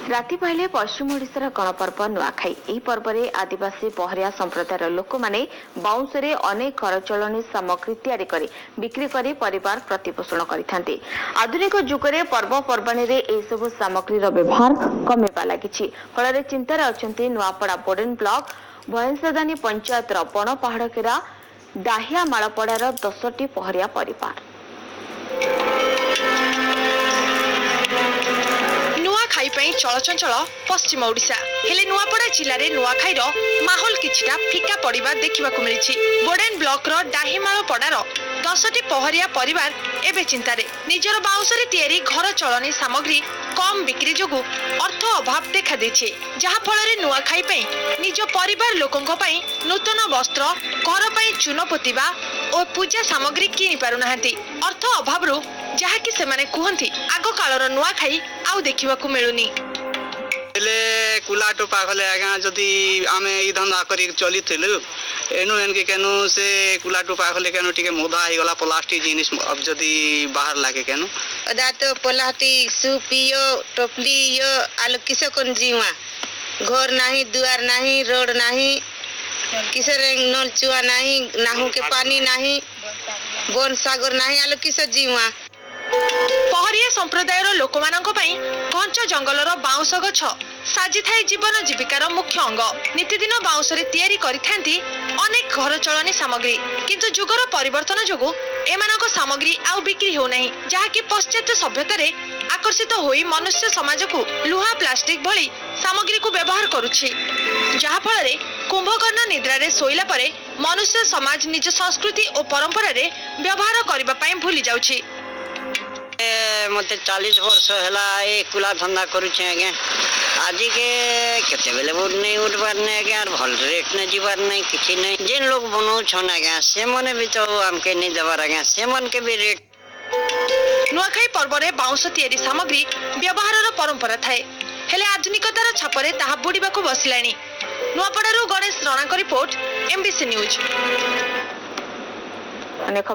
ରାତି ପାହିଲେ ପଶ୍ଚିମ ଓଡ଼ିଶାର ଗଣପର୍ବ ନୂଆଖାଇ। ଏହି ପର୍ବରେ ଆଦିବାସୀ ପହରିଆ ସମ୍ପ୍ରଦାୟର ଲୋକମାନେ ବାଉଁଶରେ ଅନେକ ଘରଚଳଣି ସାମଗ୍ରୀ ତିଆରି କରି ବିକ୍ରି କରି ପରିବାର ପ୍ରତିପୋଷଣ କରିଥାନ୍ତି। ଆଧୁନିକ ଯୁଗରେ ପର୍ବପର୍ବାଣୀରେ ଏହିସବୁ ସାମଗ୍ରୀର ବ୍ୟବହାର କମିବା ଲାଗିଛି। ଫଳରେ ଚିନ୍ତାରେ ଅଛନ୍ତି ନୂଆପଡ଼ା ବୋଡେନ ବ୍ଲକ ଭୟଂସଦାନୀ ପଞ୍ଚାୟତର ବଣ ପାହାଡ଼କେରା ଦାହିଆ ମାଳପଡ଼ାର 10ଟି ପହରିଆ ପରିବାର। ନୂଆଖାଇ ପାଇଁ ଚଳଚଞ୍ଚଳ ପଶ୍ଚିମ ଓଡ଼ିଶା। ହେଲେ ନୂଆପଡ଼ା ଜିଲ୍ଲାରେ ନୂଆଖାଇର ମାହୋଲ କିଛିଟା ଫିକା ପଡ଼ିବା ଦେଖିବାକୁ ମିଳିଛି। ବୋଡେନ ବ୍ଲକର ଡାହିମାଳ ପଡ଼ାର 10ଟି ପହରିଆ ପରିବାର ଏବେ ଚିନ୍ତାରେ। ନିଜର ବାଉଁଶରେ ତିଆରି ଘର ଚଳଣି ସାମଗ୍ରୀ କମ୍ ବିକ୍ରି ଯୋଗୁଁ ଅର୍ଥ ଅଭାବ ଦେଖାଦେଇଛି, ଯାହାଫଳରେ ନୂଆଖାଇ ପାଇଁ ନିଜ ପରିବାର ଲୋକଙ୍କ ପାଇଁ ନୂତନ ବସ୍ତ୍ର, ଘର ପାଇଁ ଚୂନ ପୋତିବା ଓ ପୂଜା ସାମଗ୍ରୀ କିଣି ପାରୁନାହାନ୍ତି ଅର୍ଥ ଅଭାବରୁ। ଯାହାକି ସେମାନେ କୁହନ୍ତି, ଆଗ କାଳର ନୂଆଖାଇ ଆଉ ଦେଖିବାକୁ ମିଳୁନି। ହେଲେ କୁଲା ଟୋପା କଲେ ଆଜ୍ଞା, ଯଦି ଆମେ ଏଇ ଧନ୍ଦା କରି ଚଲିଥିଲୁ, ଏନୁ ଏନକି କେନୁ ସେ କୁଲା ଟୋପା କଲେ କେନୁ ଟିକେ ମଦା ହେଇଗଲା। ପ୍ଲାଷ୍ଟିକ ଜିନିଷ ଯଦି ବାହାର ଲାଗେ କେନୁ ଅଦା ତ ପ୍ଲାଷ୍ଟିକ ସୁପିଓ ଟୋପଲି ଇଓ ଆଲୁ କିସ କନ ଜିମା। ଘର ନାହିଁ, ଦୁଆର ନାହିଁ, ରୋଡ ନାହିଁ, କିସରେ ନଲ ଚୁଆ ନାହିଁ, ନାହୁ କେ ପାନି ନାହିଁ, ବନ ସାଗର ନାହିଁ, ଆଲୁ କିସ ଜିମା। ପହରିଆ ସମ୍ପ୍ରଦାୟର ଲୋକମାନଙ୍କ ପାଇଁ ଘଞ୍ଚ ଜଙ୍ଗଲର ବାଉଁଶ ଗଛ ସାଜିଥାଏ ଜୀବନ ଜୀବିକାର ମୁଖ୍ୟ ଅଙ୍ଗ। ନିତିଦିନ ବାଉଁଶରେ ତିଆରି କରିଥାନ୍ତି ଅନେକ ଘର ଚଳଣି ସାମଗ୍ରୀ। କିନ୍ତୁ ଯୁଗର ପରିବର୍ତ୍ତନ ଯୋଗୁଁ ଏମାନଙ୍କ ସାମଗ୍ରୀ ଆଉ ବିକ୍ରି ହେଉନାହିଁ, ଯାହାକି ପାଶ୍ଚାତ୍ୟ ସଭ୍ୟତାରେ ଆକର୍ଷିତ ହୋଇ ମନୁଷ୍ୟ ସମାଜକୁ ଲୁହା, ପ୍ଲାଷ୍ଟିକ ଭଳି ସାମଗ୍ରୀକୁ ବ୍ୟବହାର କରୁଛି। ଯାହାଫଳରେ କୁମ୍ଭକର୍ଣ୍ଣ ନିଦ୍ରାରେ ଶୋଇଲା ପରେ ମନୁଷ୍ୟ ସମାଜ ନିଜ ସଂସ୍କୃତି ଓ ପରମ୍ପରାରେ ବ୍ୟବହାର କରିବା ପାଇଁ ଭୁଲି ଯାଉଛି। ମତେ 40 ବର୍ଷ ହେଲା ଏ କୁଲା ଧନ୍ଦା କରୁଛେ ଆଜ୍ଞା। ଆଜିକେ କେତେବେଲେ ନେଇ ଉଠବାର ନାଇଁ ଆଜ୍ଞା, ଆର୍ ଭଲ ରେଟ୍ ନାଇଁ ଯିବାର ନାଇଁ, କିଛି ନାଇଁ। ଯେନ୍ ଲୋକ ବନଉଛନ୍ ଆଜ୍ଞା, ସେମାନେ ବି ତ ଆମକେ ନେଇ ଦେବାର ଆଜ୍ଞା, ସେମାନକେ ବି ରେଟ୍। ନୂଆଖାଇ ପର୍ବରେ ବାଉଁଶ ତିଆରି ସାମଗ୍ରୀ ବ୍ୟବହାରର ପରମ୍ପରା ଥାଏ। ହେଲେ ଆଧୁନିକତାର ଛାପରେ ତାହା ବୁଡ଼ିବାକୁ ବସିଲାଣି। ନୂଆପଡ଼ାରୁ ଗଣେଶ ରଣାଙ୍କ ରିପୋର୍ଟ, ଏମ୍ବିସି ନ୍ୟୁଜ୍। ଅନେକ ଖବର।